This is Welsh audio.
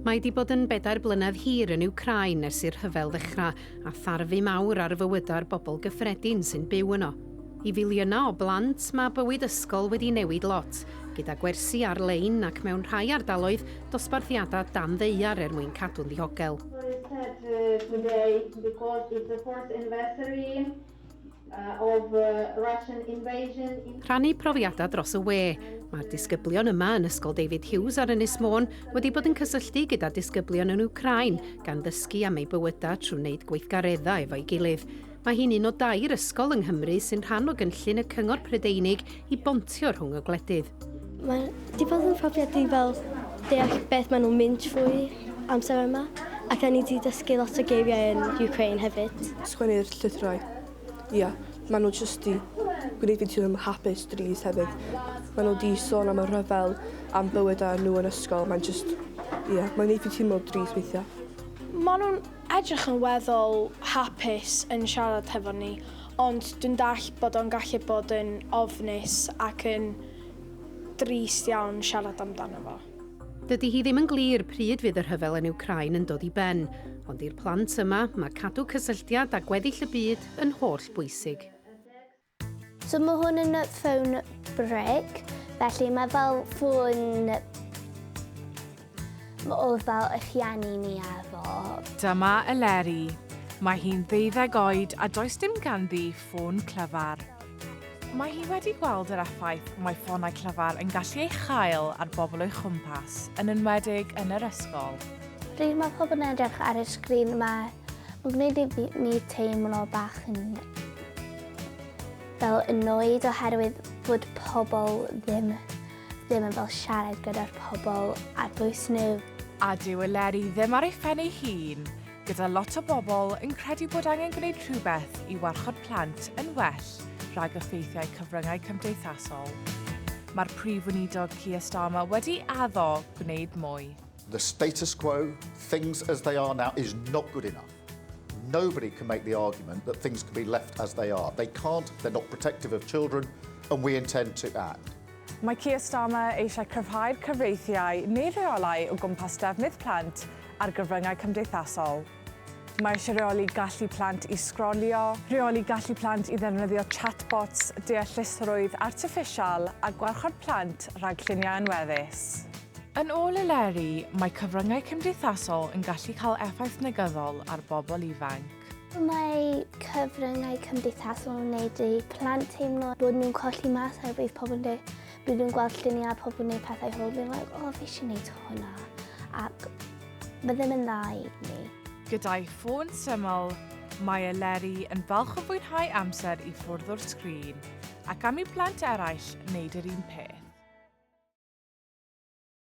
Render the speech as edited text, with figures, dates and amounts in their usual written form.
Mae 'di bod yn bedair blynedd hir yn Wcráin ers i'r rhyfel ddechrau, a tharfu mawr ar fywydau'r bobl gyffredin sy'n byw yno. I filiynau o blant, mae bywyd ysgol wedi newid lot, gyda gwersi ar-lein ac mewn rhai ardaloedd, dosbarthiadau dan ddaear er mwyn cadw'n ddiogel. Today because it's the fourth anniversary of Russian invasion in Rhannu profiadau dros y we. Mae'r disgyblion yma yn Ysgol David Hughes ar Ynys Môn wedi bod yn cysylltu gyda disgyblion yn Wcráin, gan ddysgu am eu bywydau trwy wneud gweithgareddau efo'i gilydd. Mae hi'n un o dair ysgol yng Nghymru sy'n rhan o gynllun y Cyngor Prydeinig i bontio rhwng y gwledydd. Mae 'di bod yn profiad i fel deall beth maen nhw'n mynd trwy amser yma ac o'n i 'di dysgu lot o geiriau yn Ukraine hefyd. Sgwennu'r llythyrau. Ia, maen nhw jyst 'di gwneud fi teimlo'n hapus drist hefyd. Maen nhw 'di sôn am y rhyfel, am bywydau nhw yn ysgol, mae'n jyst, ia, mae'n gwneud fi teimlo drist weithiau. Maen nhw'n edrych yn weddol hapus yn siarad hefo ni, ond dwi'n dallt bod o'n gallu bod yn ofnus ac yn drist iawn siarad amdano fo. Dydy hi ddim yn glir pryd fydd y rhyfel yn Wcráin yn dod i ben, ond i'r plant yma, mae cadw cysylltiad â gweddill y byd yn holl bwysig. So mae hwn yn ffôn brick, felly mae fel ffôn oedd fel y rhieni ni efo. Dyma Eleri. Mae hi'n ddeuddeg oed a does dim ganddi ffôn clyfar. Mae hi wedi gweld yr effaith mae ffonau clyfar yn gallu ei chael ar bobl o'i chwmpas, yn enwedig yn yr ysgol. Pryd mae pobl yn edrych ar y sgrin mae mae'n gwneud i ni teimlo bach yn fel annoyed oherwydd bod pobl ddim ddim yn fel siarad gyda'r pobl ar bwys nhw. A dyw Eleri ddim ar ei phen ei hun, gyda lot o bobl yn credu bod angen gwneud rhywbeth i warchod plant yn well rhag effeithiau cyfryngau cymdeithasol. Mae'r Prif Weinidog Keir Starmer wedi addo gwneud mwy. The status quo, things as they are now, is not good enough. Nobody can make the argument that things can be left as they are. They can't, they're not protective of children, and we intend to act. Mae Keir Starmer eisiau cryfhau'r cyfreithiau neu rheolau o gwmpas defnydd plant ar gyfryngau cymdeithasol. Mae eisiau rheoli gallu plant i sgrolio, rheoli gallu plant i ddefnyddio chatbots, deallusrwydd artiffisial a gwarchod plant rhag lluniau anweddus. Yn ôl Eleri, mae cyfryngau cymdeithasol yn gallu cael effaith negyddol ar bobl ifanc. Mae cyfryngau cymdeithasol yn wneud i plant teimlo bod nhw'n colli mas oherwydd pobl yn dweud, bydd nhw'n gweld lluniau a pobl yn gwneud pethau hwyl, bydd like, oh, fi eisiau gwneud hwnna. Ac mae ddim yn dda i ni. Gyda'i ffôn syml, mae Eleri yn falch o fwynhau amser i ffwrdd o'r sgrin, ac am i blant eraill wneud yr un peth.